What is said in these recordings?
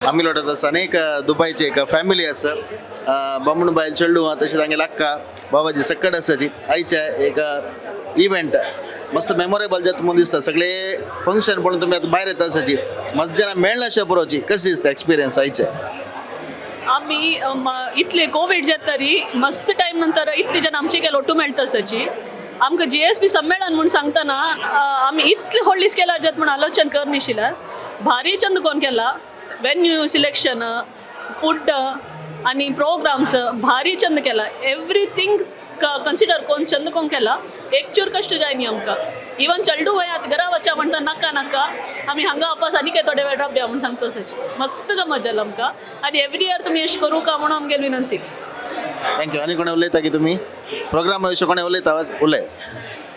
आमी लोटत आसा अनेक दुबयची एक फॅमिली आसा, बामण बायल चेडूं आहा, तशें तांगेले अक्का बाबाजी सक्कड आसाची. आयचे एक इव्हेंट मस्त मेमोरेबल जाता म्हणून दिसता. सगळे फंक्शन पळोवन तुमी आतां भायर येता आसाची, मस्त जाणां मेळनाशे बरोवची. कशें दिसता एक्सपिरियन्स आयचे? आमी इतले कोवीड जाता तरी मस्त टायम नंतर इतले जण आमचे गेलो ಒಟ್ಟು मेळटा आसाची. आमकां जीएसबी संमेलन म्हूण सांगतना आमी इतले व्हडली स्केलार जाता म्हूण आलोचन कर नाशिल्ले. भारी चंद कोण केला, वेन्यू सिलेक्शन, फूड आनी प्रोग्राम्स भारी चंद केला. एवरीथींग कन्सिडर कोण चंद कोण केला. एक चूर कश्ट जाय न्ही आमकां. इवन चेडू वय आतां घरा वचा म्हणटा, नाका नाका, आमी हांगा वापस आनी काय थोडे वेळ रावया म्हूण सांगता तशें. मस्त गमत जालो आमकां आनी एवरी इयर तुमी अशें करूं का म्हणून आमगेली विनंती. Thank you. आनी कोणें उलयता की तुमी प्रोग्रामा विशीं कोणें उलयता? उलय.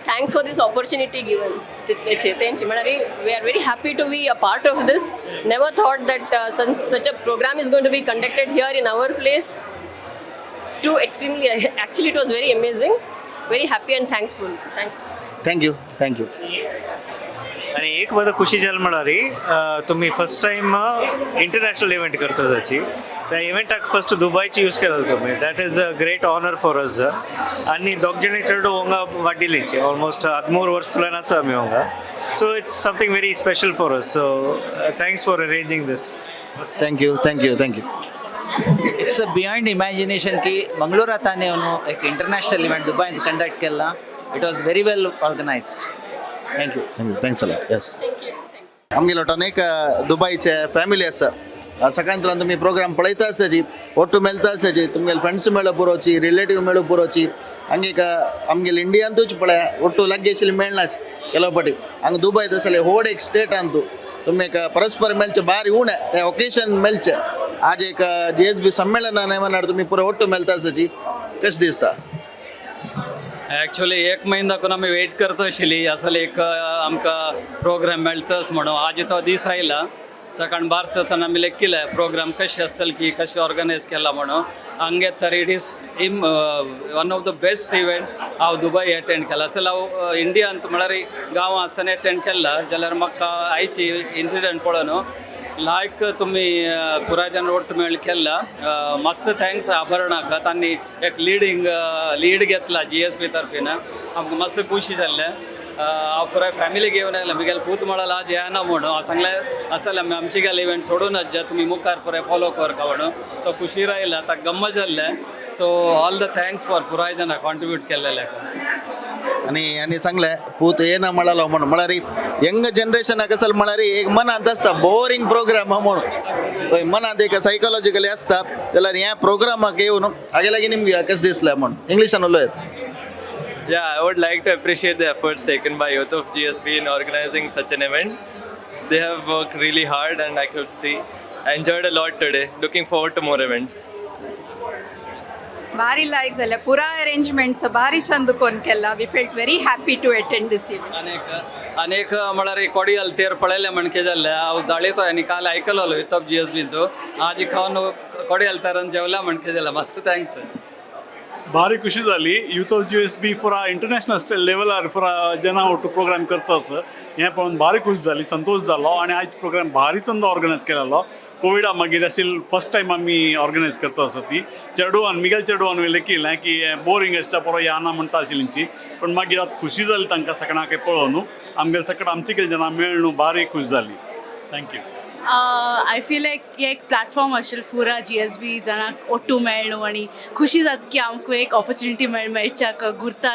Thanks for this opportunity given. तितलेचे तेंची म्हळ्यार we are very happy to be a part of this. Never thought that such a program is going to be conducted here in our place. Too extremely, actually it was very amazing. Very happy and thankful. Thanks. Thank you, thank you. आणि एक बरं खुशी जाल म्हळ्यार तुम्ही first time international event करता जाची. त्या इव्हेंटाक फर्स्ट दुबयची यूज केला तुम्ही, that is a great honour for us. आनी दोग जाणी चेडू हांगा वाडिल्लीची, ऑलमोस्ट 13 वर्स तुल्यान आसा आमी हांगा, so it's something very special for us, so thanks for arranging this. Thank you, thank you, thank you. It's a beyond imagination की मंगळूराताने एक इंटरनॅशनल इव्हेंट दुबय कंडक्ट केला. It was very well organised. Thank you, thank you, thanks a lot, yes. Thank you, thanks. आमगेलो अनेक दुबयचे family आसा. सकाळींतल्यान तुमी programme पळयता आसाची, ಒಟ್ಟು मेळता आसाची, तुमगेले फ्रेंड्स मेळो पुरोची, रिलेटीव मेळो पुरोची. हांगा एक आमगेले इंडियांतूच पळया, ಒಟ್ಟು लागेशिल्ली मेळनाच ಕೆಲವು ಪटी. हांगा दुबय तसले व्हड एक स्टेटांतू तुमी एक परस्पर मेळचे भारी उणें ते ओकेशन मेळचे. आज एक जीएसबी संमेलना नेमानार तुमी पुरो ಒಟ್ಟು मेळता आसाची, कशें दिसता? ॲक्च्युली एक म्हयनो दाखून आमी वेट करता आशिल्ली असल एक आमकां प्रोग्राम मेळटच म्हणून. आज तो दीस आयला. सकाळ बारसाच्यान आमी लेखिलें प्रोग्राम कशें आसतले की कशें ऑर्गनायज केला म्हणून. हांगे तर it is im one of the best event हांव दुबय एटेंड केला. असल हांव इंडियांत म्हळ्यार गांवां आसतना एटेंड केला जाल्यार म्हाका आयची इन्सिडंट पळोवन लायक तुमी पुराय जाण ಒಟ್ಟು मेळ केला. मस्त thanks आभरणाक, तांणी एक लिडींग लीड घेतला जीएसबी तर्फेन. आमकां मस्त खुशी जाल्लें. हांव पुराय फॅमिली घेवन आयला. म्हगेले पूत म्हळ्यार आज येना म्हणून हांव सांगलें, आसलें आमी आमची गेले इव्हेंट सोडून जे तुमी मुखार पुराय फॉलो करता म्हणून. तो खुशी रायला, ताका गम्मत जाल्लें. So all the thanks for पुराय जाणां कॉन्ट्रिब्यूट केल्लेल्या. आनी आनी सांगलें पूत येना म्हळालो म्हणून. म्हळ्यार यंग जनरेशनाक असल म्हळ्यार एक मनांत आसता बोरींग प्रोग्राम म्हणून. हय, मनांत एक सायकोलॉजिकली आसता जाल्यार ह्या प्रोग्रामाक येवन हागे लागीं निमगे कशें दिसलें म्हणून इंग्लिशान उलयत. Yeah, I would like to appreciate the efforts taken by Youth of GSB in organizing such an event. They have worked really hard, and I could see. I enjoyed a lot today. Looking forward to more events. ಭಾರಿ ಲಾಯ್ಕ್ जालें. पुरा arrangements ಭಾರಿ ಚಂದ ಕೊನ್ಕೆಲ್ಲ. We felt very happy to attend this event. अनेक अनेक म्हळ्यार cordial तेर पळयलें म्हणके जाल्लें. हांव दाळीतो आनी काल आयकलोलो युथ ऑफ जीएसबींतू. आज खावन कोडियल तेरान जेवल्या म्हणके जालें. मस्त thanks. ಭಾರಿ ಖುಷಿ जाली. ಯೂತ್ ಆಫ್ जीएसबी ಪುರಾ ಇಂಟರ್ನ್ಯಾಷನಲ್ लेवलार पुरा जना ಒಟ್ಟು प्रोग्राम करता हें पळोवन भारी खुश जाली, संतोष जालो. आनी आयज प्रोग्राम भारी चंद ऑर्गनायज केलेलो. कोविडा मागीर अशी फर्स्ट टायम आमी ऑर्गनायज करता आसा ती. चेडवान, मिगेल चेडवान लेखिल्लें की बोरींग आसता परो येना म्हणटा आशिल्ली, पण मागीर आतां खुशी जाली तांकां सगळ्यांक पळोवन. आमगेले सगळें आमचे कितें जाणां मेळ्ळू, भारी खुश जाली. Thank you. I feel like हे एक प्लॅटफॉर्म आशिल्लो पुरा जीएसबी जाणांक ಒಟ್ಟು मेळ्ळो आनी खुशी जाता की आमकां एक ऑपॉर्च्युनिटी मेळ मेळच्याक गुर्ता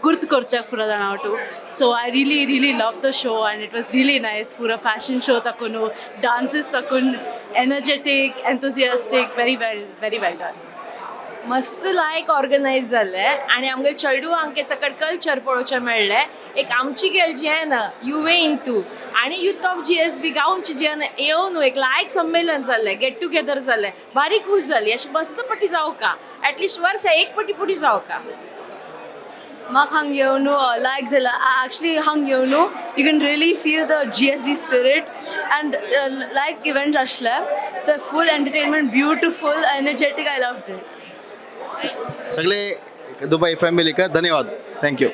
गुर्त करच्याक पुरा जाणां ಒಟ್ಟು. So I really really love the show and it was really nice. पुरा फॅशन शो ताकून, डान्सीस ताकून, energetic, enthusiastic, very well, very well done. मस्त लायक ऑर्गनायज जाल्लें आनी आमगे चेडवांक सकट कल्चर पळोवचें मेळ्ळें. एक आमची गेल जी ना युवे इंतू आनी युथ ऑफ जीएसबी गांवची जी येवन एक लायक संमेलन जाल्लें, गेट टुगेदर जाल्लें. बारीक खूश जाली. अशें मस्त पटी जावका, एटलिस्ट वर्सा एक पटी पुटी जावका. म्हाका हांग येवन लायक जालां. एक्चुअली हांग येवन you can really feel the GSB spirit and like events आसले ते full entertainment, beautiful, energetic. I loved it. सगळे दुबई फॅमिलीक धन्यवाद. Thank you.